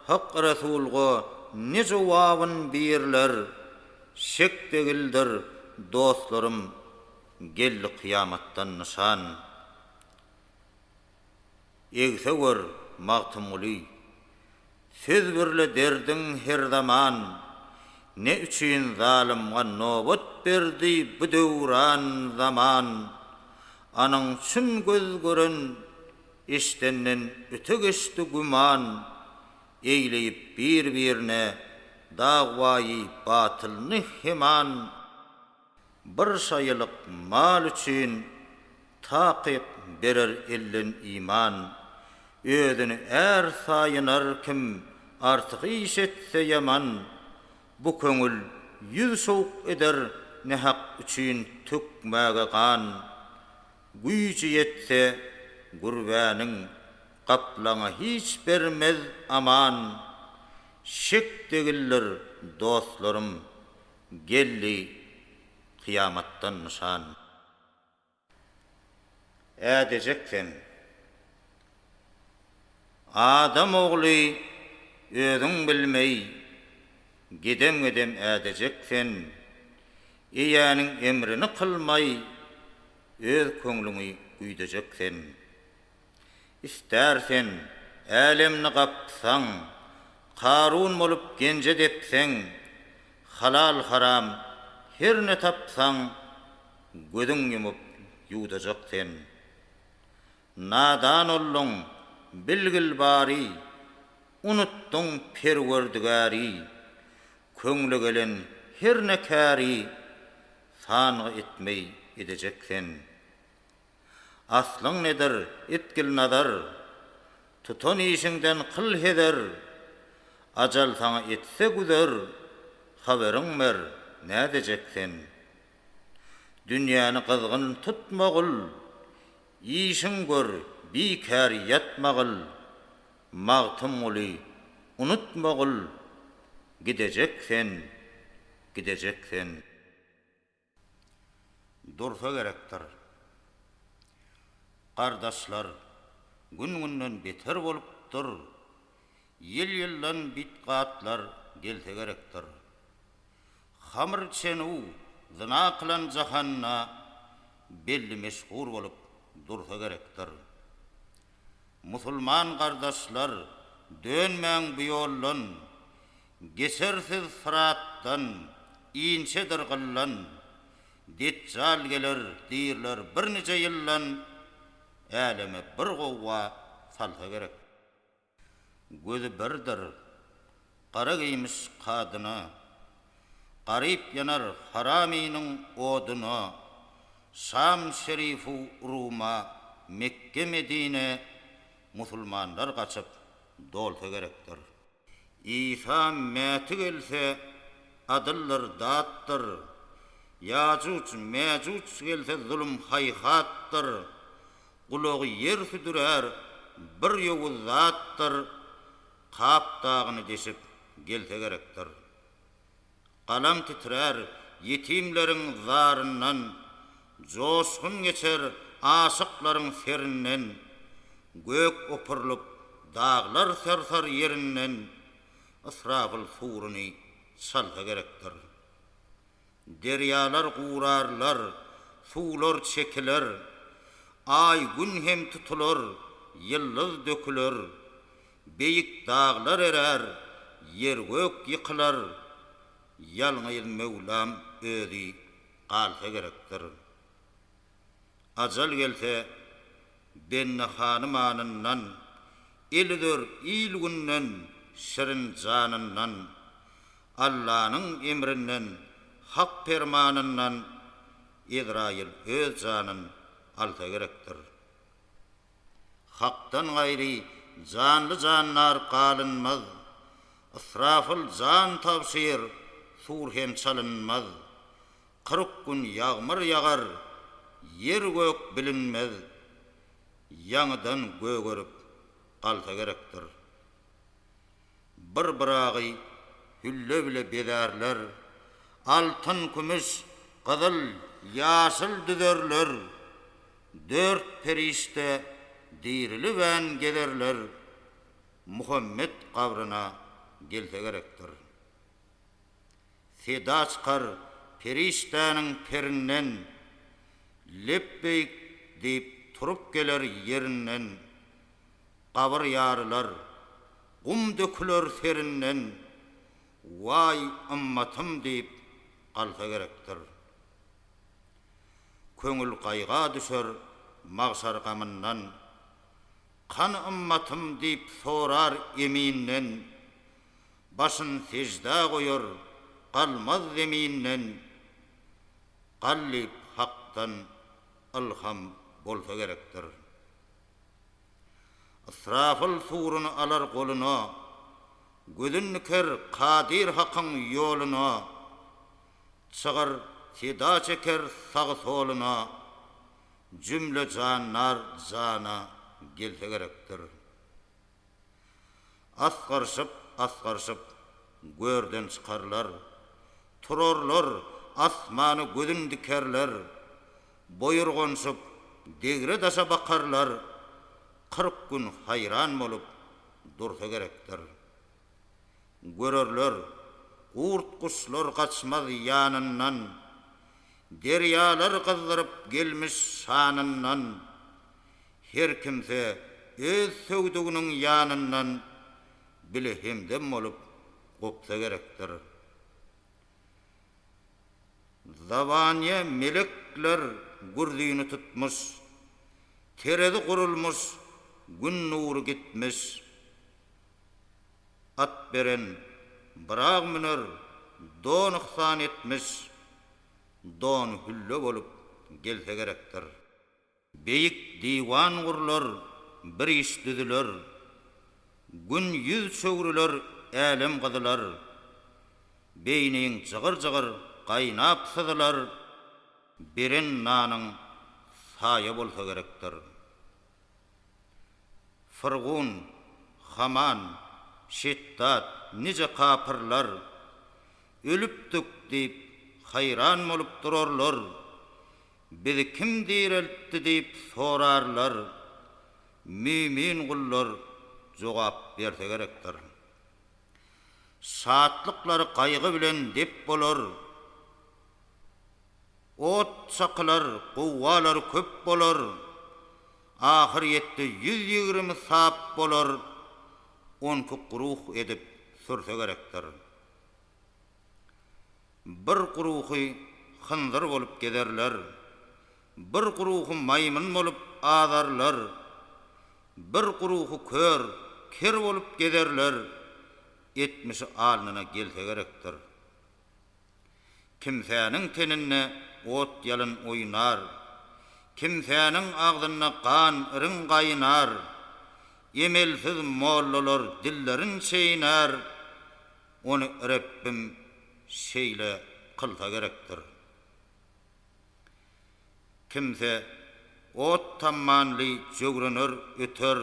Hak Resulga ne jowabyn biýrler, Şek degildir, dostlarym, Geldi kyýamatdan nyşan. Egse gör, Magtymguly, Söz birle derdiň her zaman, Ne üçin zalymga nobat berdi bu döwran, zaman? Anyň çün göz gören, eşdenden öte geçdi güman, Eýleýip bir-birine dagwaýy batylny heman. Bir şaýylyk mal üçin takyk berer elden iman. Özüni är saýynar kim artyk iş etse ýaman. Bu köňül ýüz şowk eder nähak üçin tökmäge gan. Güýji ýetse gürbäniň gaplaňa hiç bermez aman. Şek degildir dostlarym Geldi kyýamatdan nyşan. Ädejek sen. Adam ogly özüň bilmeý, Gedem-gedem ädejek sen. Eýäniň emrini kylmaý, Öz köňlüňi güýdejek sen. Istär sen, älemni gapsaň, Karun bolup genje depseň, Halal-haram her ne tapsaň, Gözüň ýumup ýuwdajak sen. Nadan olduň, bilgil bary, Unutdyň Perwerdigäri, Köňle gelen her ne käri, Sangy etmeý edejek sen. Aslyň nedir, etgil nazar, Tutan işiňden kyl heder, Ajal saňa etse güzer, Habaryň ber, nädejek sen? Dünýäni gyzgyn tutmagyl, Işiň gör, bikär ýatmagyl, Magtymguly, unutmagyl, Gidejek sen, gidejek sen. Dursa gerekdir. Gardaşlar, gün-günden beter bolupdyr, ýyl-ýyldan bitgatlar gelse gerekdir. Hamyr içen-u, zyna kylan jahanda belli-meşhur bolup dursa gerekdir. Musulman gardaşlar, dönmäň bu ýoldan, Geçer siz syratdan, inçedir gyldan, Deçjal geler diýrler birniçe ýyldan. Äleme bir gowga salsa gerek. Gözi birdir, gara geýmiş kadyna, Garyp ýanar haramynyň oduna, Şam şerifu Ruma, Mekge-Medine Musulmanlar gaçyp dolsa gerekdir. Isa Mäti gelse adyldyr datdyr, Ýajuj, Mäjuj gelse zulum haýhatdyr, Gulagy ýer südürär bir ýowuz zatdyr, Kap dagyny deşip gelse gerekdir. Galam titrär ýetimleriň zaryndan, Joşgun geçer aşyklaryň serinden, Gök opurylyp, daglar sarsar ýerinden, Ysrapyl suruny çalsa gerekdir. Derýalar gurarlar, suwlar çekiler, Aý, Gün hem tutular, ýyldyz döküler. Beýik daglar erär, ýer-gök ýykylar, Ýalňyz Möwlam özi galsa gerekdir. Ajal gelse, bende hany-manyndan, El üzer il-günden, şirin janyndan, Allanyň emrinden, Hak permanyndan Ezraýyl öz janyn alsa gerekdir. Hakdan gaýry janly-jandar galynmaz, Ysrafyl jan tabşyr, sur hem çalynmaz. 40 gün ýagmyr ýagar, ýer-gök bilinmez, Ýaňydan gögerip galsa gerekdir. Bir byragy hülle bile bezärler, Altyn, kümüş, gyzyl, ýaşyl düzerler, Dört perişde dirilibän gezerler, Muhammet gabryna gelse gerekdir. Seda çykar perişdäniň perinden, Lepbeýk diýip turup geler ýerinden, Gabyr ýarylar, gum döküler serinden, Waý, ymmatym diýip galsa gerekdir. Köňül gaýga düşer magşar gamyndan, Kany ymmatym diýip sorar eminden, Başyn seždä goýar, galmaz zeminden, Gal diýip Hakdan ylham bolsa gerekdir. Ysrafyl suruny alar goluna, Gözün diker Kadyr Hakyň ýoluna, Çygyr seda çeker sagy-soluna, Jümle jandar jana gelse gerekdir. Asgyryşyp-asgyryşyp görden çykarlar, Turarlar, asmana gözün dikerler, Boýurganyşyp degre-daşa bakarlar, 40 gün haýran bolup dursa gerekdir. Görerler, gurt-guşlar gaçmaz ýanyndan, Derýalar gyzdyryp gelmiş şanyndan, Her kimse öz söwdüginiň ýanyndan bile hemdem bolup gopsa gerekdir. Zabanyýa melekler gürzini tutmuş, Terezi gurulmuş, Gün nury gitmiş. At beren Byrag müner, don yhsan etmiş, Don hülle bolup gelse gerekdir. Beýik diwan gurlar, bir iş düzüler, Gün ýüz çöwrüler, älem gyzylar. Beýniň jygyr-jygyr gaýnap syzylar, Beren nanyň saýa bolsa gerekdir. Fyrgun, Haman, Şetdat, nije kapyrlar, Ölüpdik diýip, haýran bolup durarlar. Bizi kim direltdi diýip sorarlar, mümin gullar jogap berse gerekdir. Şatlyklary gaýgy bilen dep bolar, ot çakylar, gowgalar köp bolar, ahyrýetde 120 sap bolar, onki guruh edip sürse gerekdir. Bir guruhy hynzyr bolup gezerler. Bir guruhy maýmyn bolup azarlar, Bir guruhy kör, ker bolup gezerler, Etmişi alnyna gelse gerekdir. Kimsäniň teninde ot-ýalyn oýnar, Kimsäniň agzynda gan-iriň gaýnar, Emelsiz mollalar dillerin çeýnär, Ony Rebbim şeýle kylsa gerekdir. Kimse ot tammanly jöwrener öter,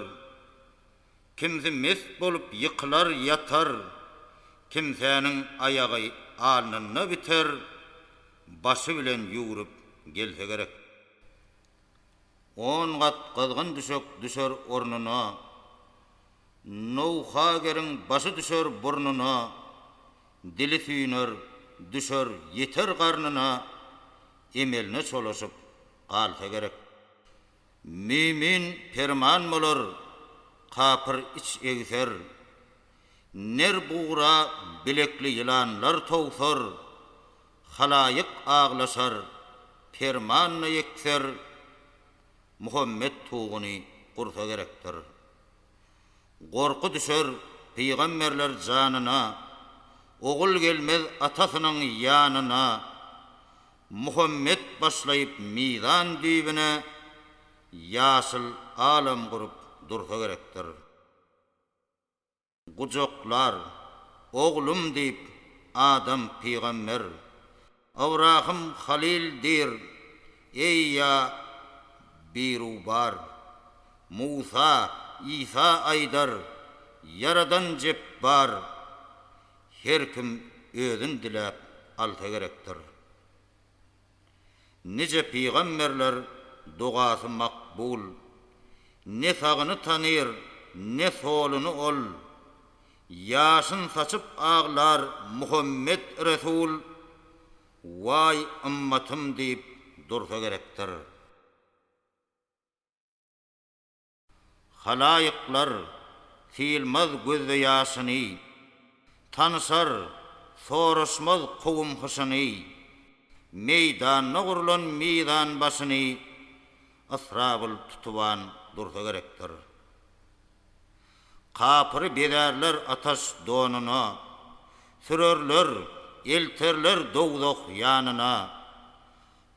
Kimsi mes bolup ýykylar ýatar, Kimsäniň aýagy alnynda biter, Başy bilen ýüwrüp gelse gerek. On gat gyzgyn düşek düşer ornuna, Nowhageriň başy düşer burnuna, Dili süýner, düşer, ýeter garnyna, Emeline çolaşyp galsa gerek. Mümin perman bolar, kapyr iç egser. Ner bugra bilekli ýylanlar towsar, Halaýyk aglaşar, perman-da ýekser, Muhammet tuguny gursa gerekdir. Gorky düşer pygamberler janyna, Ogul gelmez atasynyň ýanyna, Muhammet başlaýyp mizan düýbüne Ýaşyl alam gurup dursa gerekdir. Gujaklar, Oglum diýip, Adam pygamber, Ybrahym Halyl diýr, eý ýa Birubar. Musa, Isa aýdar, Ýaradan Jepbar. Her kim özün diläp alsa gerekdir. Nije pygamberler dogasy makbul, Ne sagyny tanyr, ne soluny ol. Ýaşyn saçyp aglar Muhammet Resul, Waý ymmatym diýip dursa gerekdir. Halaýyklar sylmaz gözde ýaşyny, Tanyşar, soraşmaz kowum-hyşyny, Meýdanda gurlan mizan başyny Ysrabyl tutuban dursa gerekdir. Kapyry bezärler ataş donuna, Sürerler, elterler dowzah ýanyna,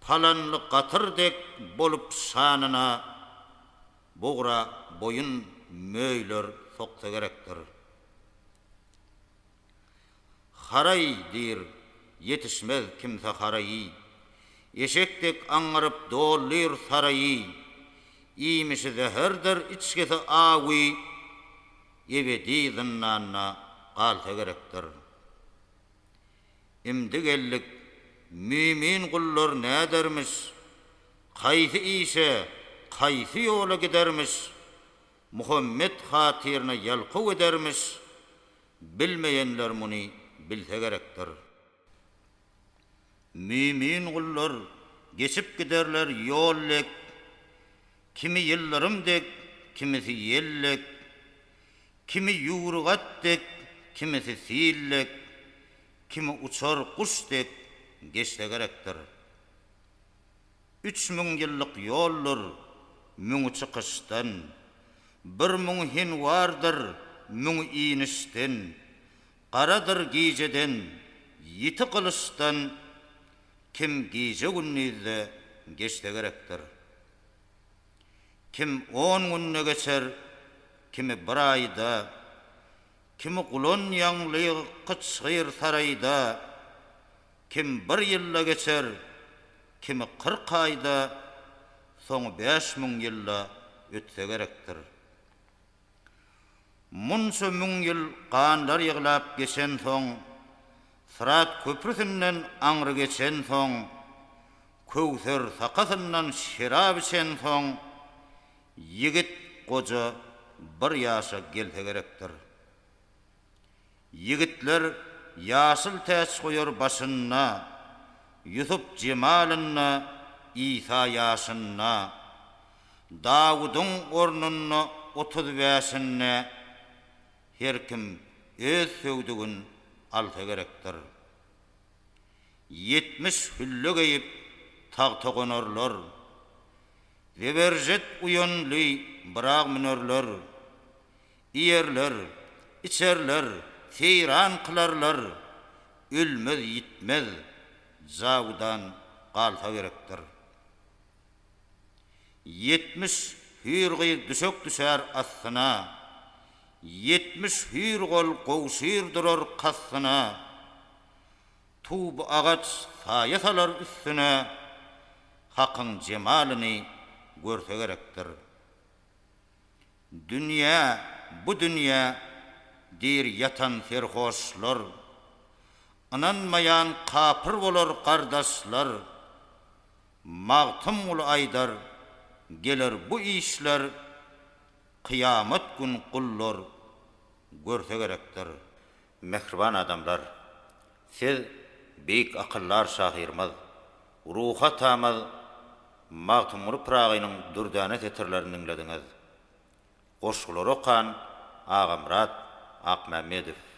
Palanly gatyr dek bolup şanyna Bugra boýun möýler soksa gerekdir. Haraý diýr, ýetişmez kimse haraýy, Eşek dek aňňyryp doldyr saraýy, Iýmişi zäherdir, içgisi awy, Ebedi zyndanda galsa gerekdir. Imdi geldik, mümin gullar nädermiş, Kaýsy işe, kaýsy ýola gidermiş, Muhammet hatyryna ýalkaw edermiş, Bilmeýenler muny bilse gerekdir. Mümin gullar geçip giderler ýol dek, Kimi ýyldyrym dek, kimisi ýel dek, Kimi ýüwrük at dek, kimisi sil dek, Kimi uçar guş dek geçse gerekdir. 3000 ýyllyk ýoldur, müňi çykyşdan, Bir müňi hinwardyr, müňi inişden, Garadyr gijeden, ýiti gylyçdan, Kim gije-gündizde geçse gerekdir. Kim on günde geçer, kimi bir aýda, Kimi gulan ýaňly gyçgyr saraýda, Kim bir ýylda geçer, kimi 40 aýda, Soňy 5000 ýylda ötse gerekdir. Munça müň ýyl ganlar ýyglap geçensoň, Syrat köprüsinden aňry geçensoň, Köwser sakasyndan şerap içensoň, Ýigit goja bir ýaşa gelse gerekdir. Ýigitler ýaşyl täç goýar başynda, Ýusup jemalynda, Isa ýaşynda, Dawudyň ornunda 30 bäşinde Her kim öz söwdügin alsa gerekdir. 70 hülle geýip tagta gonarlar. Zeberjet uýanly byrag münerler. Iýerler, içerler, seýran kylarlar, Ölmez-ýitmez jawydan galsa gerekdir. 70 hüýr gyz düşek düşär astyna, 70 hüýr gol gowşyr durar kastyna, Tub agaç saýa salar üstüne, Hakyň jemalyny görse gerekdir. Dünýä, bu dünýä diýr ýatan serhoşlar, Ynanmaýan kapyr bolar gardaşlar, Magtymguly aýdar, geler bu işler, Kyýamat gün gullar görse gerekdir. Mähriban adamlar! Siz beýik akyldar şahyrymyz, ruhy atamyz Magtymguly Pyragynyň dürdäne setirlerini diňlediňiz. Goşgulary okan Agamyrat Akmämmedow.